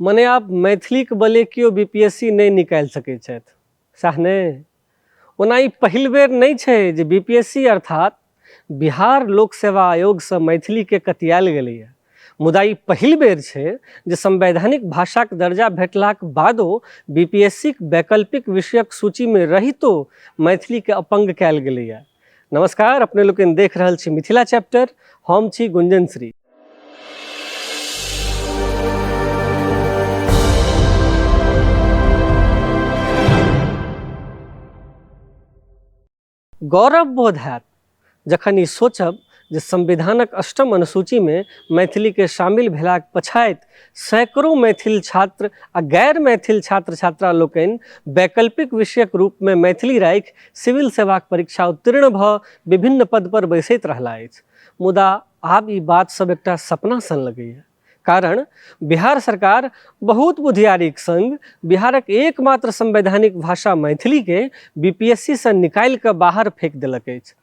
मने आब मैथिलीक बले केओ बीपीएससी नहि निकालि सकैत छथि, सएह ने? ओना ई पहिल बेर नहि छै जे बीपीएससी अर्थात बिहार लोक सेवा आयोगसँ मैथिलीके कतियाएल गेलैए, मुदा ई पहिल बेर छै जे संवैधानिक भाषाक दर्जा भेटलाक बादो बीपीएससीक वैकल्पिक विषयक सूचीमे रहितो मैथिलीके अपंग कयल गेलैए। नमस्कार, अपने लोकनि देख रहल छी मिथिला चैप्टर, हम छी गुंजन श्री। गौरव बोध हैत जखन ई सोचब जे संविधानक अष्टम अनुसूचीमे मैथिलीके शामिल भेलाक पछाति सैकड़ों मैथिल छात्र आ गैर मैथिल छात्र छात्रा लोकनि वैकल्पिक विषयक रूपमे मैथिली राखि सिविल सेवाक परीक्षा उत्तीर्ण भऽ विभिन्न पद पर बैसैत रहला अछि। मुदा आब ई बात सब एकटा सपना सन लगैए। कारण बिहार सरकार बहुत बुधियारीक संग बिहारक एकमात्र संवैधानिक भाषा मैथिलीके बीपीएससीसँ निकालि कऽ बाहर फेंक देलक अछि।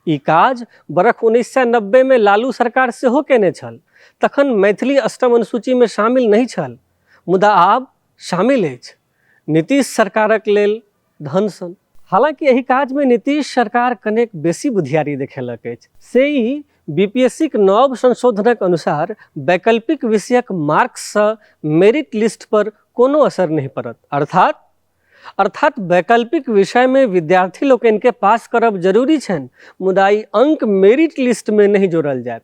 ई काज बरख 1990 मे लालू सरकार सेहो केने छल। तखन मैथिली अष्टम अनुसूचीमे शामिल नहि छल, मुदा आब शामिल अछि। नीतीश सरकारक लेल धन सन। हालांकि एहि काजमे नीतीश सरकार कनेक बेसी बुधियारी देखेलक अछि। से ई बीपीएससीक नव संशोधनक अनुसार वैकल्पिक विषयक मार्क्ससँ मेरिट लिस्ट पर कोनो असर नहि पड़त। अर्थात अर्थात वैकल्पिक विषयमे विद्यार्थी लोकनिकेँ पास करब जरूरी छनि, मुदा ई अंक मेरिट लिस्टमे नहि जोड़ल जायत।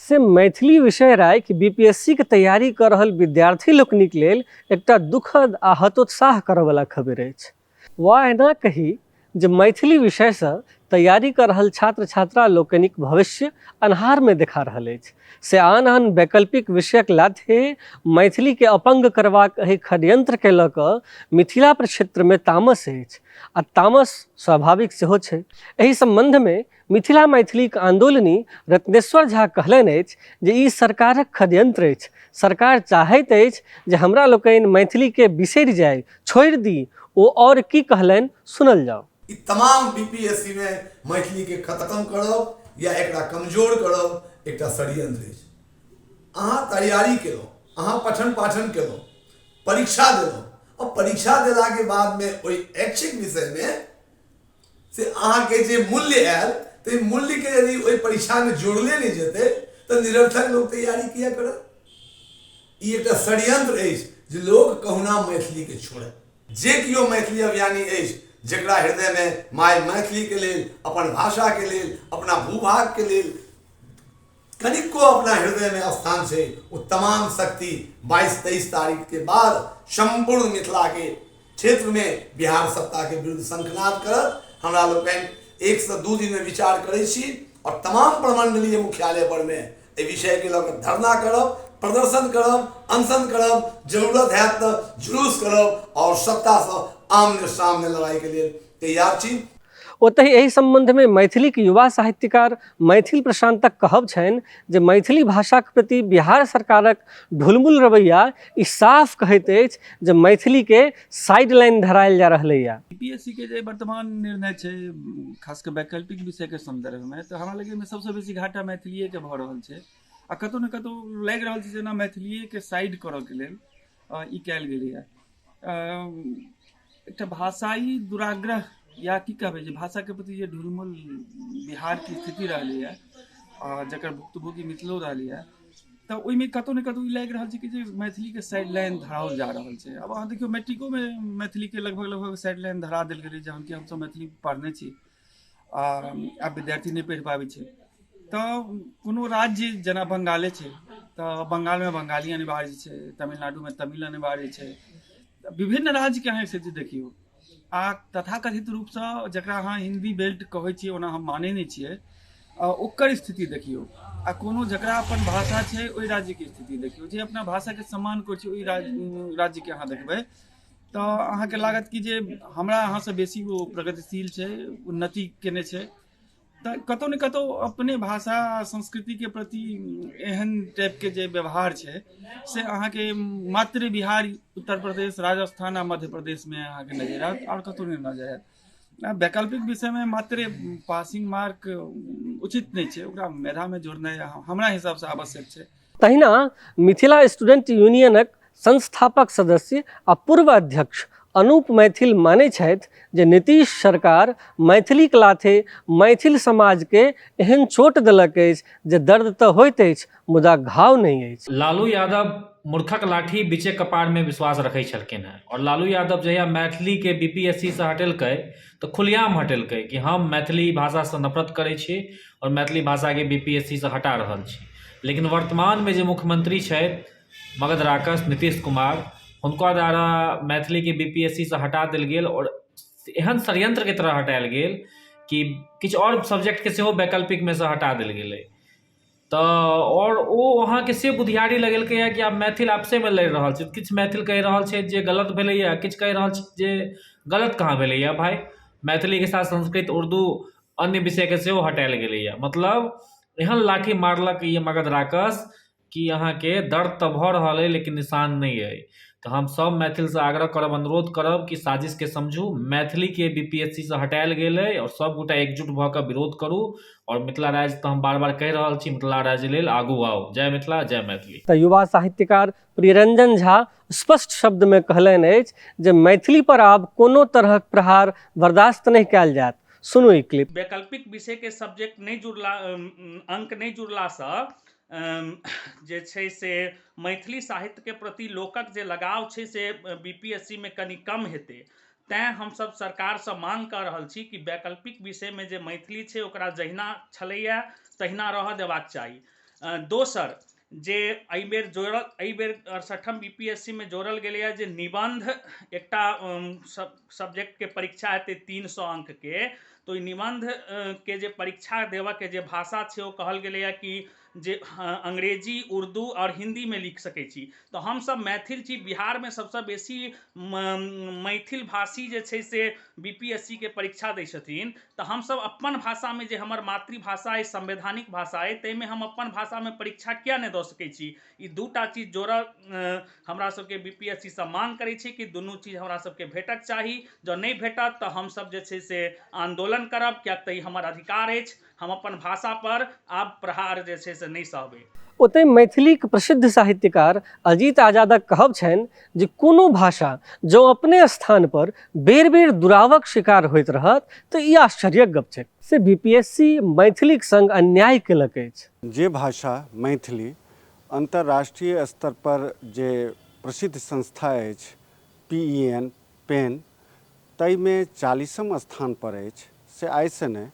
से मैथिली विषय राखि बीपीएससीक तैयारी कऽ रहल विद्यार्थी लोकनिक लेल एकटा दुखद आ हतोत्साह करऽवला खबरि अछि। वा एना कही जे मैथिली विषयसँ तैयारी कऽ रहल छात्र-छात्रा लोकनिक भविष्य अन्हारमे देखा रहल अछि। से आन-आन वैकल्पिक विषयक लाथे मैथिलीकेँ अपंग करबाक एहि खडयंत्रकेँ लऽ कऽ मिथिला प्रक्षेत्रमे तामस अछि आ तामस स्वाभाविक सेहो छै। एहि सम्बन्धमे मिथिला मैथिलीक आन्दोलनी रत्नेश्वर झा कहलनि अछि जे ई सरकारक खडयंत्र अछि। सरकार चाहैत अछि जे हमरा लोकनि मैथिलीकेँ बिसरि जाइ, छोड़ि दी। ओ आओर की कहलनि सुनल जाउ। ई तमाम बीपीएससी मे मैथिली के खत्म करब या एकरा कमजोर करब एकटा षड्यंत्र अछि। अहाँ तैयारी केलहुँ, अहाँ पठन पाठन केलहुँ, परीक्षा देलहुँ और परीक्षा देला के बाद में ओहि ऐच्छिक विषय में से अहाँके जे मूल्य आयल तऽ मूल्य के यदि ओहि परीक्षा में जोड़ले नहि जेतै तऽ निरर्थक लोक तैयारी किया करत। ई एकटा षड्यंत्र अछि जे लोक कहुना मैथिली के छोड़े। जे केओ मैथिली अभियानी अछि, जकरा हृदयमे माय मैथिलीके लेल, अपन भाषाके लेल, अपना भूभागके लेल कनिको अपना हृदयमे स्थान छै, ओ तमाम शक्ति 22-23 तारीखके बाद सम्पूर्ण मिथिलाके क्षेत्रमे बिहार सत्ताके विरुद्ध शंखनाद करत। हमरा लोकनि 1 से 2 दिनमे विचार करै छी और तमाम प्रमंडलीय मुख्यालय पर में एहि विषयके लऽ कऽ धरना करब, प्रदर्शन करब, अनशन करब, जरूरत हैत तऽ जुलूस करब और सत्तासँ आमने सामने लड़ाइके लेल तैयार छी। ओतहि एहि सम्बन्धमे मैथिलीक युवा साहित्यकार मैथिल प्रशांतक कहब छनि जे मैथिली भाषाक प्रति बिहार सरकारक ढुलमुल रवैया ई साफ कहैत अछि जे मैथिलीके साइड लाइन धरायल जा रहलैए। बीपीएससी के जे वर्तमान निर्णय छै खास कऽ वैकल्पिक विषयके सन्दर्भमे, तऽ हमरा लगैए सबसँ बेसी घाटा मैथिलीएके भऽ रहल छै आ कतहु ने कतहु लागि रहल छै जेना मैथिलीएके साइड करऽके लेल ई कयल गेलैए। एकटा भाषाई दुराग्रह या की कहबै जे भाषाके प्रति जे ढुलमुल बिहारके स्थिति रहलैए आ जकर भुक्तभोगी मिथिलो रहलैए, तऽ ओहिमे कतहु ने कतहु ई लागि रहल छै कि जे मैथिलीके साइड लाइन धराओल जा रहल छै। आब अहाँ देखियौ मैट्रिकोमे मैथिलीके लगभग लगभग साइड लाइन धरा देल गेलै, जहन कि हमसभ मैथिली पढ़ने छी आ आब विद्यार्थी नहि पढ़ि पाबै छै। तऽ कोनो राज्य जेना बंगाले छै, तऽ बंगालमे बंगाली अनिवार्य छै, तमिलनाडुमे तमिल अनिवार्य छै, विभिन्न राज्यके अहाँ स्थिति देखियौ आ तथाकथित रूपसँ जकरा अहाँ हिन्दी बेल्ट कहै छियै, ओना हम मानै नहि छियै, ओकर स्थिति देखियौ आ कोनो जकरा अपन भाषा छै ओहि राज्यके स्थिति देखियौ, जे अपना भाषाके सम्मान करै छै ओहि राज्यके अहाँ देखबै तऽ अहाँके लागत कि जे हमरा अहाँसँ बेसी ओ प्रगतिशील छै, उन्नति केने छै। तऽ कतहु ने कतहु अपने भाषा आ संस्कृतिके प्रति एहन टाइपके जे व्यवहार छै से अहाँके मात्र बिहार, उत्तर प्रदेश, राजस्थान आ मध्य प्रदेशमे अहाँके नजरि आयत, आओर कतहु नहि नजरि आयत। वैकल्पिक विषयमे मात्र पासिंग मार्क उचित नहि छै, ओकरा मेधामे जोड़नाइ हमरा हिसाबसँ आवश्यक छै। तहिना मिथिला स्टूडेंट यूनियनक संस्थापक सदस्य आ पूर्व अध्यक्ष अनूप मैथिल मानै छथि जे नीतीश सरकार मैथिलीक लाथे मैथिल समाजके एहन चोट देलक अछि जे दर्द तऽ होइत अछि मुदा घाव नहि अछि। लालू यादव मूर्खक लाठी बीचे कपारमे विश्वास रखै छलखिन हेँ आओर लालू यादव जहिया मैथिलीके बी पी एस सी सँ हटेलकै तऽ खुलेआम हटेलकै कि हम मैथिली भाषासँ नफरत करै छी आओर मैथिली भाषाके बी पी एस सी सँ हटा रहल छी। लेकिन वर्तमानमे जे मुख्यमंत्री छथि मगध राकस नीतीश कुमार, हुनका द्वारा मैथिलीके बी पी एस सी सँ हटा देल गेल आओर एहन षड्यंत्रके तरह हटायल गेल कि किछु आओर सब्जेक्टके सेहो वैकल्पिकमे सँ हटा देल गेलै। तऽ आओर ओ अहाँके से बुधियारी लगेलकैए कि आब मैथिल आपसेमे लड़ि रहल छै। किछु मैथिल कहि रहल छै जे गलत भेलैए, किछु कहि रहल छै जे गलत कहाँ भेलैए भाय, मैथिलीके साथ संस्कृत, उर्दू, अन्य विषयके सेहो हटायल गेलैए। मतलब एहन लाठी मारलक ई मगध राकस कि अहाँके दर्द तऽ भऽ रहल अइ लेकिन निशान नहि अइ। तऽ हम सभ मैथिलसँ आग्रह करब, अनुरोध करब कि साजिशके समझू। मैथिलीके बी पी एस सी सँ हटायल गेल अइ आओर सभगोटा एकजुट भऽ कऽ विरोध करू आओर मिथिला राज्य तऽ हम बार बार कहि रहल छी, मिथिला राज्य लेल आगू आउ। जय मिथिला, जय मैथिली। तऽ युवा साहित्यकार प्रियरंजन झा स्पष्ट शब्दमे कहलनि अछि जे मैथिली पर आब कोनो तरहक प्रहार बर्दाश्त नहि कयल जायत। सुनू ई क्लिप। वैकल्पिक विषयके सब्जेक्ट नहि जुड़ला, अंक नहि जुड़लासँ जे छै से मैथिली साहित्यके प्रति लोकक जे लगाव छै से बी पी एस सी मे कनि कम हेतै। तैँ हमसभ सरकारसँ माँग कऽ रहल छी कि वैकल्पिक विषयमे जे मैथिली छै ओकरा जहिना छलैए तहिना रहऽ देबाक चाही। दोसर जे एहिबेर जोड़ल, एहिबेर 68म बी पी एस सी मे जोड़ल गेलैए जे निबन्ध एकटा सब्जेक्टके परीक्षा हेतै 300 अङ्कके, तऽ ओहि निबन्धके जे परीक्षा देबऽके जे भाषा छै ओ कहल गेलैए कि जे अंग्रेजी, उर्दू आओर हिन्दीमे लिख सकै छी। तऽ हमसभ मैथिल छी, बिहारमे सबसँ बेसी मैथिल भाषी जे छै से बी पी एस सी के परीक्षा दै छथिन, तऽ हमसभ अपन भाषामे जे हमर मातृभाषा अइ, संवैधानिक भाषा अइ, ताहिमे हम अपन भाषामे परीक्षा किया नहि दऽ सकै छी? ई दूटा चीज जोड़ऽ हमरा सबके बी पी एस सी सँ माँग करै छी कि दुनू चीज हमरा सबके भेटक चाही। जँ नहि भेटत तऽ हमसभ जे छै से आन्दोलन करब, किएक तऽ ई हमर अधिकार अछि। हम अपन भाषा पर आब प्रहार जे छै से नहि सहबै। ओतहि मैथिलीक प्रसिद्ध साहित्यकार अजीत आजादक कहब छनि जे कोनो भाषा जँ अपने स्थान पर बेर-बेर दुरावक शिकार होइत रहत तऽ ई आश्चर्यक गप छैक। से बीपीएससी मैथिलीक संग अन्याय केलक अछि। जे भाषा मैथिली अन्तर्राष्ट्रीय स्तर पर जे प्रसिद्ध संस्था अछि पी ई एन, पेन, ताहिमे 40म स्थान पर अछि से आइसँ नहि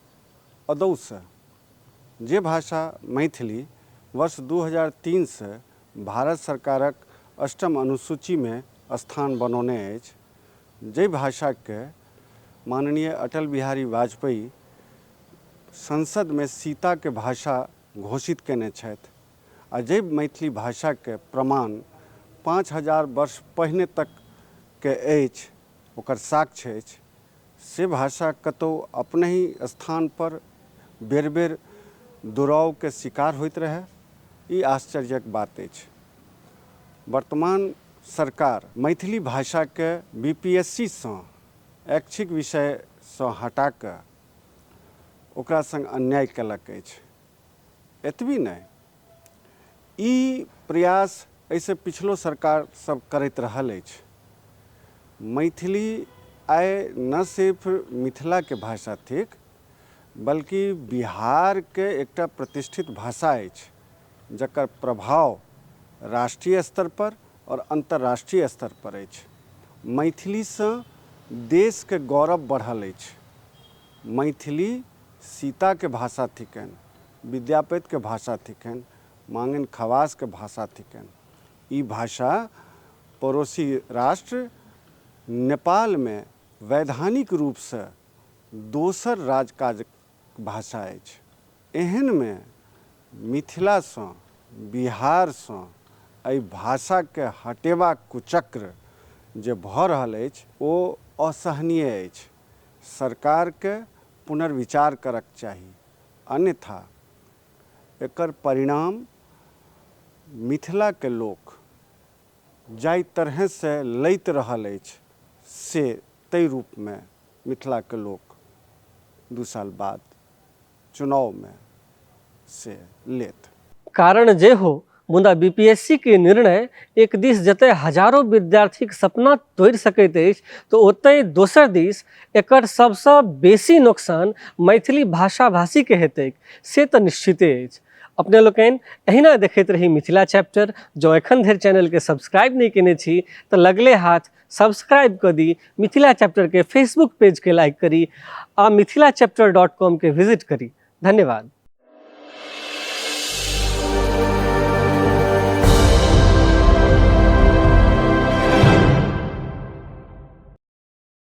अदौसँ। जे भाषा मैथिली वर्ष 2003सँ भारत सरकारक अष्टम अनुसूचीमे स्थान बनौने अछि, जाहि भाषाके माननीय अटल बिहारी वाजपेयी संसदमे सीताके भाषा घोषित कयने छथि आ जाहि मैथिली भाषाके प्रमाण 5000 वर्ष पहिने तकके अछि, ओकर साक्ष्य अछि, से भाषा कतहु अपनहि स्थानपर बेर बेर दुरावके शिकार होइत रहए, ई आश्चर्यक बात अछि। वर्तमान सरकार मैथिली भाषाके बी पी एस सी सँ ऐच्छिक विषयसँ हटा कऽ ओकरा सङ्ग अन्याय केलक अछि। एतबी नहि, ई प्रयास एहिसँ पिछलो सरकार सब करैत रहल अछि। मैथिली आइ न सिर्फ मिथिलाके भाषा थिक, बल्कि बिहारके एकटा प्रतिष्ठित भाषा अछि, जकर प्रभाव राष्ट्रीय स्तर पर आओर अन्तर्राष्ट्रीय स्तर पर अछि। मैथिलीसँ देशके गौरव बढ़ल अछि। मैथिली सीताके भाषा थिकनि, विद्यापतिके भाषा थिकनि, मांगन खवासके भाषा थिकनि। ई भाषा पड़ोसी राष्ट्र नेपालमे वैधानिक रूपसँ दोसर राजकाजक भाषा अछि। एहनमे मिथिलासँ, बिहारसँ एहि भाषाके हटेबाक कुचक्र जे भऽ रहल अछि ओ असहनीय अछि। सरकारके पुनर्विचार करक चाही, अन्यथा एकर परिणाम मिथिलाके लोक जाहि तरहेसँ लैत रहल अछि से ताहि रूपमे मिथिलाके लोक 2 साल बाद चुनावमे से लेत। कारण जे हो, मुदा बीपीएससी के निर्णय एक दिस जतय हजारों विद्यार्थीक सपना तोड़ि सकैत अछि तऽ ओतहि दोसर दिस एकर सबसँ बेसी नोकसान मैथिली भाषा भाषीके हेतैक से तऽ निश्चिते अछि। अपने लोकनि एहिना देखैत रही मिथिला चैप्टर। जँ एखन धरि चैनलके सब्सक्राइब नहि केने छी तऽ लगले हाथ सब्सक्राइब कऽ दी, मिथिला चैप्टरके फेसबुक पेजके लाइक करी आ मिथिला चैप्टर डॉट कॉमके विजिट करी। धन्यवाद।